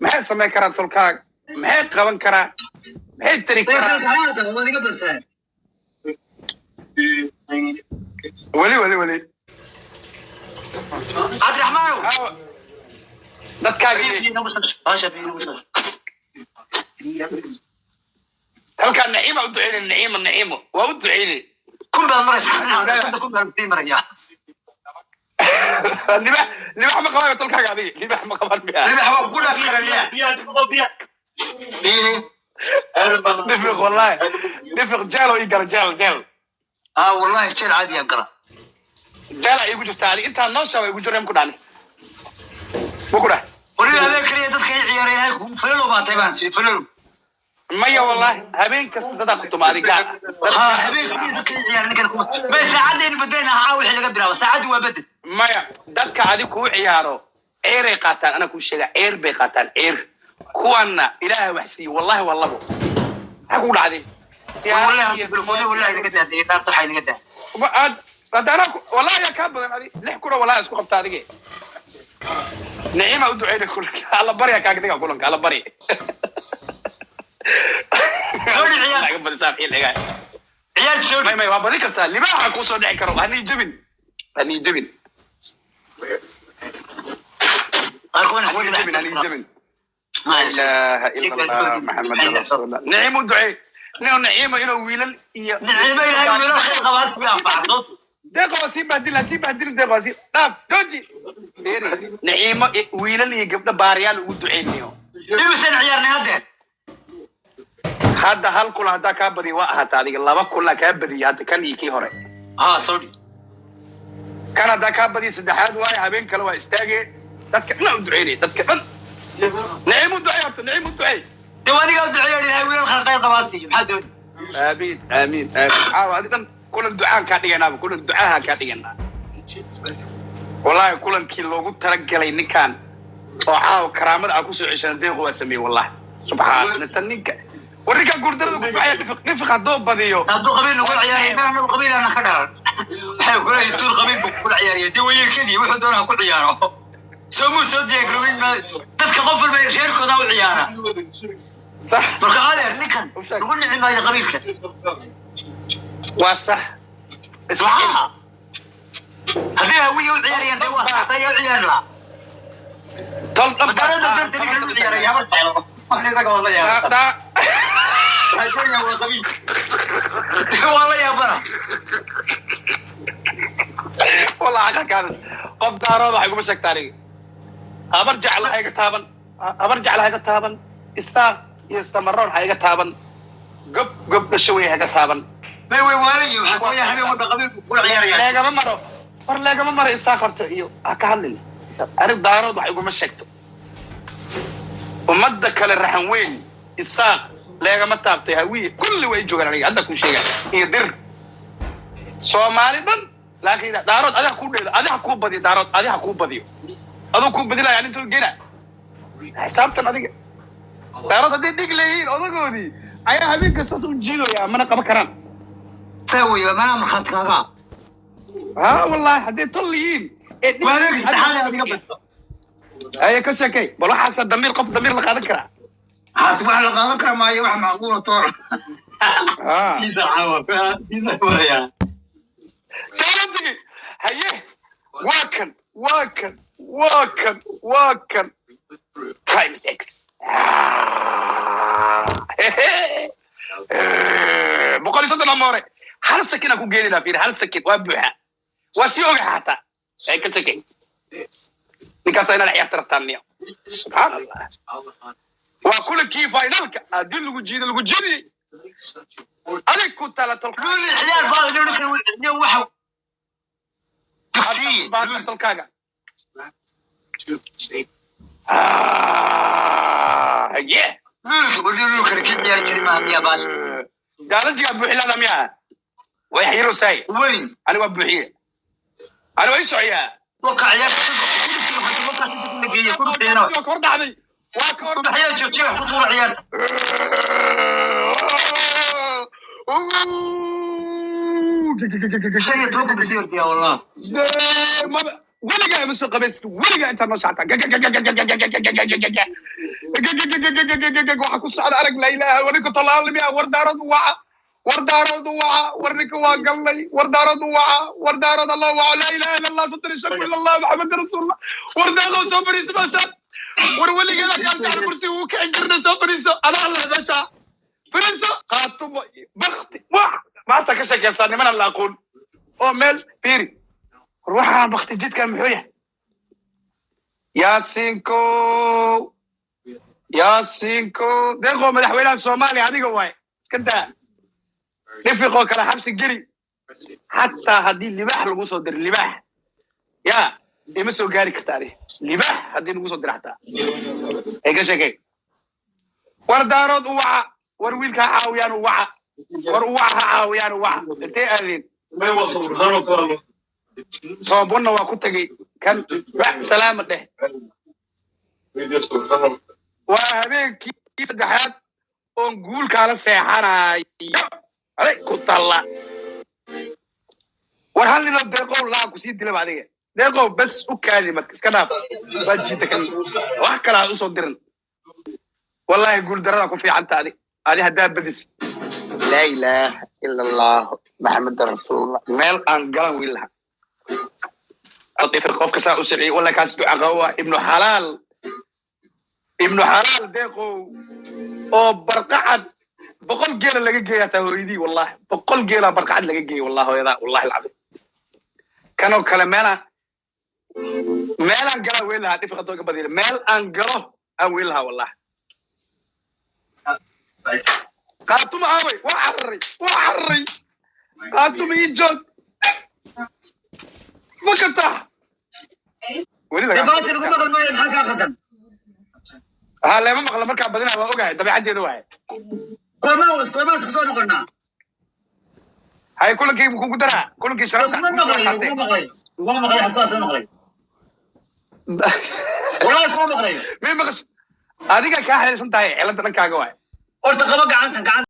Maxay samayn karaan tolkaaga? Maxay qaban karaan? Maxay tari karaan? Waad iga badsaa. Weli, weli, weli. Cabdiraxmaanow. Aawa. Dadkaaga Biyo nagu soo shub. Baasha biyo nagu soo shub. Halkaa Naciima u duceynay. Naciimo, Naciimo waa u duceynay. 1000 baad maraysaa, 30,000 baan sii marayaa. Libax, libax ma qabaan tolkaaga adiga? Libax ma qabaan miya? Libax waa ku dhaafi karaa libax. Dhifiq, wallahi dhifiq jeel oo ii gala, jeel, jeel. Ah, wallahi jeel caadi aan gala. Jeela iigu jirta adiga intaa noo shaaba igu jireen ku dhani ma ku dhah. Weliba habeen kaliya dadka ii ciyaaray ilaahay kugu falalow baa tahay baan sii falalow. Maya, wallahi habeen kasta dadaa ku tuma adiga gaar. Ha, habeen kaliya dadka ii ciyaaray ninkan kuma may saacadaynu bedelayna caawa wixii laga bilaabo saacaddu waa bedel. Maya, dadka adig kuu ciyaaro ceeray qaataan, anaa kuu sheega, ceer bay qaataan, ceer. Kuwanna Ilaaha wax siiye, wallahi waa labo. Maxaa kugu dhacday? Wallahi wallahi wallahi naga daa daarta, waxay naga daa. Hadda anaa wallahi yaa kaa badan adi 6,000 wallahi isku qabta adige. Naciima u duceynay kulanka, alla barya kaaga dhiga kulanka, alla bari. Soo dhici ciyaar. Laga badisaa xilliga. Ciyaarta soo May, may, waa badin kartaa. Libaaxa kuu soo dhici karo, hanii jebin, hanii jebin. Qaarkoodna hanii weli jebin, hanii jebin. La ilaha illa Allah Maxamed rasuulullah. Naciim u duceey inuu Naciimo inuu wiilal iyo Naciimo Ilaahay wiilal khayr qabaa si anfaca sababto. Deeqa waa sii bahdila, sii bahdili. Deeqa waa sii dhaaf, jooji. Beeri Naciimo wiilal iyo gabdho baariyaal ugu duceynayo. Imisan ciyaarnay haddeer? Hadda hal kula haddaa kaa badiya waa ahaata adiga laba kula kaa badiya hadda, kan iyo kii hore. Ha, soo dhi. Kan haddaa kaa badiya saddexaad waaye. Habeen kale waa istaage, dadka dhan u duceynaya, dadka dhan. Naciim u ducey horta, Naciim u ducey. Dee waa aniga u duceeyo, Ilaahay wiilal khayr qabaa siiyo, maxaa dooni? Aamiin, aamiin, aamiin. Caawa adi dhan kulan ducaan kaa dhiganaaba, kulan ducaha kaa dhiganaa. Wallahi kulankii loogu talagalay ninkan oo caawa karaamada aa kusoo ceshana deequ waa sameeyey. Wallahi subxaan tan ninka, war ninkan guurdarada ku baxaya. Dhifiq, dhifiq hadduu badiyo. Hadduu qabiil nagu ciyaaraya meel anagu qabiil ana ka dhalan, waxay kula tuur qabiil buu kula ciyaaraya. Dee wayeelkadii wuxuu doonaa ku ciyaaro, soo muu soo diyaargaroobin dadka qof walba reerkooda u ciyaara. Sax. Marka adeer ninkan lagu nici maayo qabiilka. Waa sax, isla. Haa, haddii Hawiye u ciyaarayaan dee waa sax, ayaa u ciyaari lahaa. Tol dhan. Madaarada darta ninkan u ciyaaraya habar jeclo isaga waa la yaaba. Waxay korayaan waa qabiil, waa la yaabana. Wallahi aqalkaada qof Daarooda waxay kuma sheegtaa aniga Habar Jecla ha iga taaban, Habar Jecla ha iga taaban, Isaaq iyo Samaroon ha iga taaban, gob gob dhasho wey ha iga taaban. May way waalayi, waxaa kula habeen walba qabiil buu kula ciyaaraya. Leegama maro, war leegama maro Isaaq horta iyo ha ka hadlin. Anig Daarood wax iguma sheegto, ummadda kale raxan weyn Isaaq leegama taabtay, Hawiye kulli way joogaan. Aniga hadda kuu sheega iyo Dir Soomaali dhan, laakiin Daarood adiga kuu dheelo, adiga kuu badiyo, Daarood adiga kuu badiyo, aduu kuu badilaya intuu gena xisaabtan adiga. Daarood hadday dhig leeyihiin odagoodii ayaa habeenka saas u jiidaya, mana qaban karaan. Saa wey, manaa markhaati kaaga. Ha, wallahi hadday tol yihiin ee dhig Waa habeenka saddexaad ee adiga badto. Aye, ka sheekay bal waxaasa damiir, qof damiir la qaadan karaa? Haas wax la qaadan kara maayo, wax macquula toora. Kiisa caawa kiisa maraya. Challenge haye, waa kan, waa kan, waa kan, waa kan times x 130 ama hore hal sakin aan ku geeninaa. Fiiri, hal sakin waa buuxa, waa sii oga xataa ay ka shakay ninkaasa inaad ciyaarta rabtaan niyo. Subxaan Allah, waa kulankii finalka haddii lagu jiido lagu jiidiyey adig ku tala tolka. Luli ciyaar baa ninkan nin waxa dugsiye. Baata tolkaaga. Ah, yeah. Lulka wali lulkana ka ciyaari jiray maaha miyaa baasha? Gaalajigaa buuxilaada miyaa way xayirosay. Weyn. Ani waa buuxiye, ani waa ii socyaa. Waka ciyaarta waka la geeyey ku dhufteena. Waa ka hor dhacday, waa ka hor. Ubaxyada joojiya wax ku tuura ciyaarta. 15 ku bisi hortiya wallah. Weligaa ima soo qabaysid, weligaa intaa noo shactaa. Waxa ku socda arag. Laa ilaaha, war ninka tolaalmiya. War Daarood u waca, war Daarood u waca, war ninka waa galnay. War Daarood u waca, war Daarood Allah waca. Laa ilaha illa Allah, 35 ila Allah, Maxamed rasuulullah. War Deeqow, soo fariiso meeshaan. War weligeena gaaltaan kursiga ugu kici jirna. Soo fariiso, adaa leh meesha, fariiso. Qaatumo bakti wax maasa ka sheekeysaa, nimanan la aqoon oo meel fiiri. War waxaan bakti jidkan muxuu yahay? Yaasinko, Yaasinko, Deeqo, madaxweynaha Soomaaliya adiga waay. Iska daa dhifiqoo kale, xabsi geli. Xataa haddii libaax lagu soo diro, libaax ya ima soo gaari karta adi. Libaax haddii lagu soo diro xataa ay ka sheekey. War Daarood u waca, war wiilka ha caawiyaan u waca, war u waca, ha caawiyaan u waca. Intee aadeen? Toobonna waa ku tegey kan wax salaama dheh. Waa habeenkii saddexaad oon guul kaala seexanayo. Aday ku talla. War hal ninoo Deeqow laa kusii dilaba adiga. Deeqow, bes u kaadi marka, iska dhaaf. Waa jiita kan, wax kale ha usoo dirin. Wallahi guul darada ku fiicanta adi. Adi haddaa badis, laa ilaaha ila Allah, Maxamed rasuulullah, meel aan galan wiil laha. Qofka saa u siciyay, wallahi kaas duca qaba. Ibnu xalaal, ibnu xalaal Deeqow oo barqacad 100 geela laga geeya taa hooyadii. Wallahi 100 geela barqacad laga geeyay, wallahi hooyadaa, wallahi alcadiim. Kanoo kale meelaan meelaan galaa weyn lahaa. Dhifiqa dooga badiila, meel aan galo aan weyn lahaa, wallahi. Qaatuma aaway? Waa cararay, waa cararay. Qaatuma ii joog, ma kartaa weli? Dee baasha lagu maqal maayo, maxaa kaa khaldan? Ha, leema maqla markaa badinaa, waa ogahay, dabeecaddeeda waaye. Goormaa isku soo noqonnaa? Hay, kulankii kugu daraa, kulankii sharafta. Kuma maqlay, kuma maqlay, kuma maqlay, xasbaa soo maqlay, wallahi kuma maqlayo. Mi maqas adiga kaa xiriirsan tahay, cilada dhankaaga waaye. Horta qaba gacantan, gacanta.